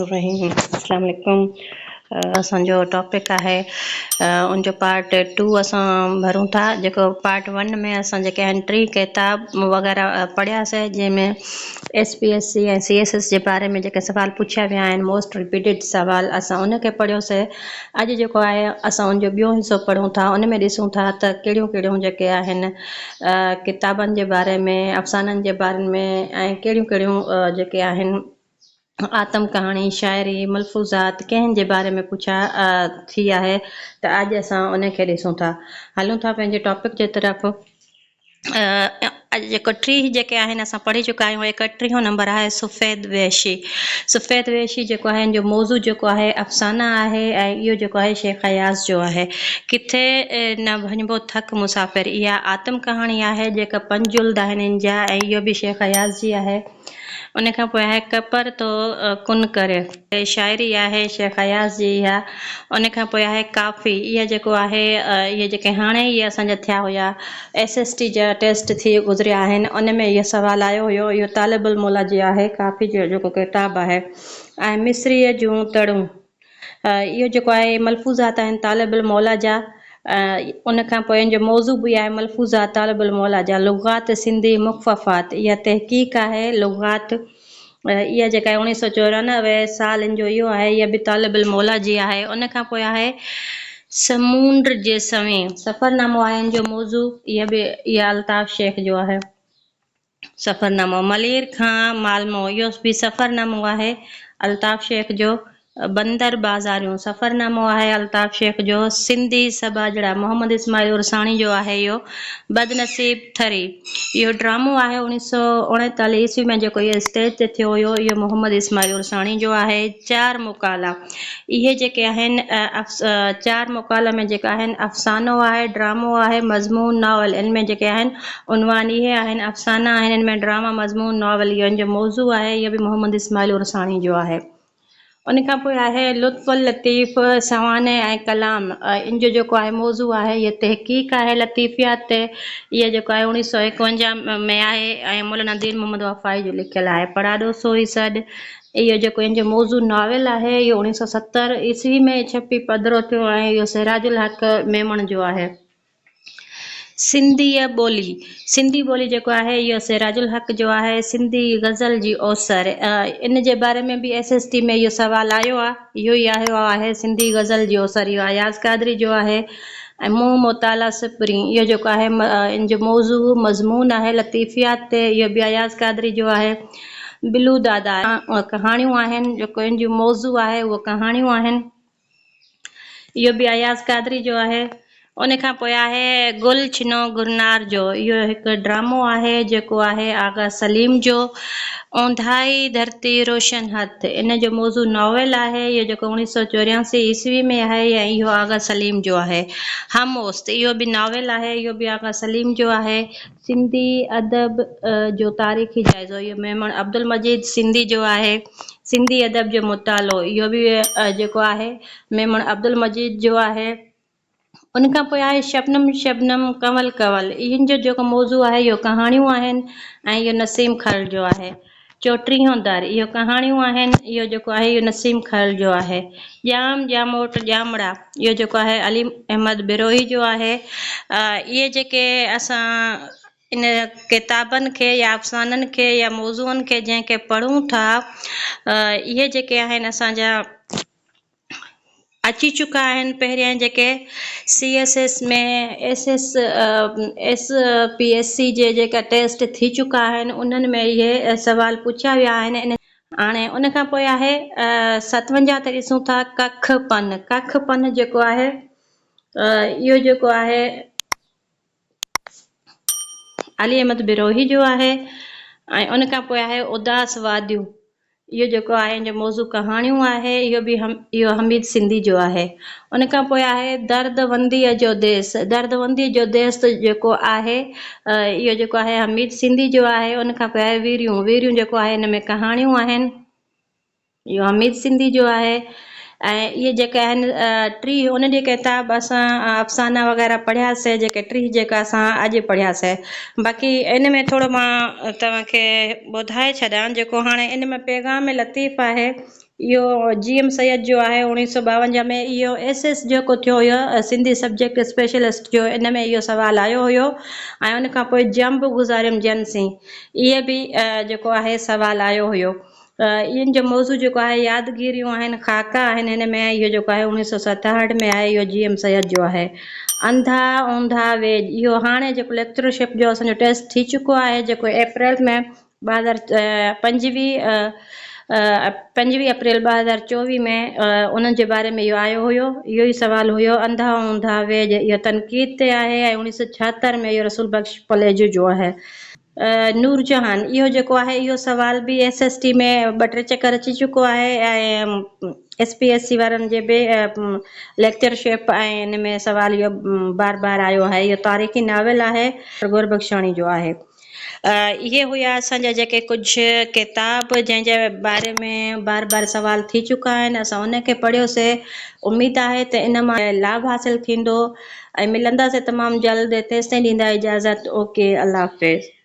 الرحيم اسلام عليڪم اسان جو ٽاپڪ آهي ان جو پارٽ ٽو اسان ڀرون ٿا جيڪو پارٽ ون ۾ اسان جيڪي آهن ٽي ڪتاب وغيره پڙهياسي جنهن ۾ S P S C ۽ C S S جي باري ۾ جيڪي سوال پڇيا ويا آهن موسٽ رپيٽيڊ سوال اسان ان کي پڙهيوسي اڄ جيڪو آهي اسان ان جو ٻيو حصو پڙهون ٿا ان ۾ ڏسون ٿا ته ڪهڙيون ڪهڙيون جيڪي آهن ڪتابن جي باري ۾ افسانن جي باري ۾ ۽ ڪهڙيون ڪهڙيون جيڪي آهن آتم ڪهاڻي، شاعري، ملفوظات ڪنهن جي باري ۾ پڇا ٿي آهي ته اڄ اسان ان کي ڏسون ٿا. هلون ٿا پنهنجي ٽاپڪ جي طرف. اڄ جيڪو ٽيهه جيڪي آهن اسان پڙهي چڪا آهيون ايڪٽيهون نمبر آهي سفيد وحشي. سفيد وحشي جيڪو آهي ان جو موضوع جيڪو آهي افسانه آهي ۽ اهو جيڪو آهي شيخ اياز جو آهي. ڪٿي نه ڀڃبو ٿڪ مسافر اها آتم ڪهاڻي آهي جيڪا پنج جلد آهن ان جا ۽ اهو به شيخ اياز جي آهي. ان کان پوء آهي ڪپر تو ڪن ڪري. شاعري آهي شيخ اياز جي اها. ان کان پوء آهي ڪافي اها جيڪو آهي اهي جيڪي هاڻي ئي اسان جا ٿيا هيا ايس ايس ٽي جا ٽيسٽ ٿي گذريا آهن ان ۾ اهو سوال آيو هيو اهو طالب الموليٰ جي آهي ڪافي جو جيڪو ڪتاب آهي ۽ مصريء جون تڙون. اهو جيڪو آهي ملفوظات آهن طالب الموليٰ جا ان کان پوء ان جو موضوع به آهي ملفوظات طالب الموليٰ جا لغات سنڌي مخففات اها تحقيق آهي لغات اها جيڪا آهي اوڻيهه سو 94 سال ان جو اهو آهي اها به طالب الموليٰ جي آهي ان کان پوء آهي سمونڊ جي سوين سفرنامو آهي ان جو موضوع اها به اها الطاف شيخ جو آهي. سفرنامو ملير کان مالمو اهو به سفرنامو آهي الطاف شيخ جو. بندر بازاريون سفرنامو آهي الطاف شيخ جو. سنڌي سٻاجهڙا محمد اسماعيل عرساڻي جو آهي اهو. بدنصيب ٿري اهو ڊرامو آهي 1939 عيسوي ۾ جيڪو اهو اسٽيج تي ٿيو هيو اهو محمد اسماعيل عرساڻي جو آهي. چار مقالا اهي جيڪي آهن چار مقالا ۾ جيڪا آهن افسانو آهي، ڊرامو آهي، مضمون، ناول ان ۾ جيڪي آهن عنوان اهي آهن افسانا آهن ان ۾ ڊراما، مضمون، ناول اهو ان جو موضوع آهي اهو به محمد اسماعيل عرساڻي جو آهي. ان کان پوء آهي لطف اللطيف سوانح ۽ ڪلام ان جو جيڪو آهي موضوع آهي اهي تحقيق آهي لطيفيات تي اهي جيڪو آهي 1951 ۾ آهي ۽ مولانا دين محمد وفائي جو لکيل آهي پڙاڏو سو ئي سڏ اهو جيڪو ان جو موضوع ناول آهي اهو 1970 عيسوي ۾ ڇپي پڌرو ٿيو ۽ اهو سراج الحق ميمڻ جو آهي. سنڌيء ٻولي، سنڌي ٻولي جيڪو آهي اهو سراج الحق جو آهي. سنڌي غزل جي اوسر، ان جي باري ۾ به ايس ايس ٽي ۾ اهو سوال آيو آهي، اهو ئي آيو آهي سنڌي غزل جي اوسر اهو اياز قادري جو آهي. ۽ منهن مطالع سپرين اهو جيڪو آهي ان جو موضوع مضمون آهي لطيفيات تي اهو به اياز قادري جو آهي. بلو دادا ڪهاڻيون آهن جيڪو ان جو موضوع آهي اهو ڪهاڻيون آهن اهو به اياز قادري جو آهي ان کان پوء آهي گل ڇنو گرنار جو اهو هڪ ڊرامو آهي جيڪو آهي آغا سليم جو اونداهي ڌرتي روشن هٿ ان جو موضوع ناول آهي اهو جيڪو 1984 عيسوي ۾ آهي ۽ اهو آغا سليم جو آهي هم اوست اهو به ناول آهي اهو به آغا سليم جو آهي سنڌي ادب جو تاريخي جائزو اهو ميمڻ عبدالمجيد سنڌي جو آهي. سنڌي ادب جو مطالعو اهو به جيڪو آهي ميمڻ عبدالمجيد جو آهي. ان کان پوء آهي شبنم شبنم ڪنول ڪنول ان جو جيڪو موضوع آهي اهو ڪهاڻيون آهن ۽ اهو نسيم کرل جو آهي. چوٽيهون در، اهو ڪهاڻيون آهن، اهو جيڪو آهي اهو نسيم کرل جو آهي. ڄام، ڄاموٽ، ڄامڙا، اهو جيڪو آهي علي احمد بروهي جو آهي. اهي جيڪي اسان ان ڪتابن کي يا افسانن کي يا موضوعن کي جنهن کي پڙهون ٿا، اهي جيڪي آهن اسان جا اچي چڪا آهن پهريائين جيڪي C S S ۾ S S S P S C جي جيڪا ٽيسٽ ٿي چڪا آهن انهن ۾ اهي سوال پڇيا ويا آهن ان هاڻي ان کان پوء آهي 57 تي ڏسون ٿا ڪک پن ڪک پن جيڪو آهي اهو جيڪو آهي علي احمد بروهي جو آهي ۽ ان کان پوء آهي اداس واديون اهو جيڪو آهي ان جو موضوع ڪهاڻيون آهي اهو به اهو حميد سنڌي جو آهي ان کان پوء آهي درد ونديء جو ديس درد ونديء جو ديس جيڪو آهي اهو جيڪو آهي حميد سنڌي جو آهي ان کان پوء آهي ويريون ويريون جيڪو آهي ان ۾ ڪهاڻيون آهن اهو حميد سنڌي جو آهي ۽ اهي جيڪي آهن 30 ان جي ڪتاب اسان افسانا وغيره پڙهياسي جيڪي 30 جيڪا اسان اڄ پڙهياسي باقي ان ۾ ٿورو مان توهان کي ٻڌائي ڇڏيان جيڪو هاڻي ان ۾ پيغام لطيف آهي اهو جي ايم سيد جو آهي اوڻيهه سو ٻاونجاهه ۾ اهو ايس ايس جيڪو ٿيو هيو سنڌي سبجيڪٽ اسپيشلسٽ جو ان ۾ اهو سوال آيو هيو ۽ ان کان پوء جنب گذاريم جن سين اهي به جيڪو آهي سوال آيو هيو ان جو موضوع جيڪو آهي يادگيريون آهن خاڪا آهن هن ۾ اهو جيڪو آهي اوڻيهه سو ستهٺ ۾ آهي اهو جي ايم سيد جو آهي انڌا اونڌا ويڄ اهو هاڻي جيڪو ليڪچررشپ جو اسان جو ٽيسٽ ٿي چڪو آهي جيڪو اپريل ۾ 2025 25 اپريل 2024 ۾ انهن جي باري ۾ اهو آيو هيو اهو ئي سوال هيو انڌا اونڌا ويڄ اهو تنقيد تي آهي ۽ 1976 ۾ اهو رسول بخش پليجو جو آهي نور جهان اهو جيڪو آهي اهو سوال به ايس ايس ٽي ۾ ٻه ٽي چڪر اچي چڪو آهي ۽ ايس پي ايس سي وارن جي به ليڪچرشپ ۽ ان ۾ سوال اهو بار بار آيو آهي اهو تاريخي ناول آهي گربخشاڻي جو آهي اهي هيا اسان جا جيڪي ڪجهه ڪتاب جنهن جي باري ۾ بار بار سوال ٿي چڪا آهن اسان ان کي پڙهيوسي اميد آهي ته ان مان لاڀ حاصل ٿيندو ۽ ملنداسي تمام جلد تيستائين ڏيندا اجازت اوڪي الله حافظ.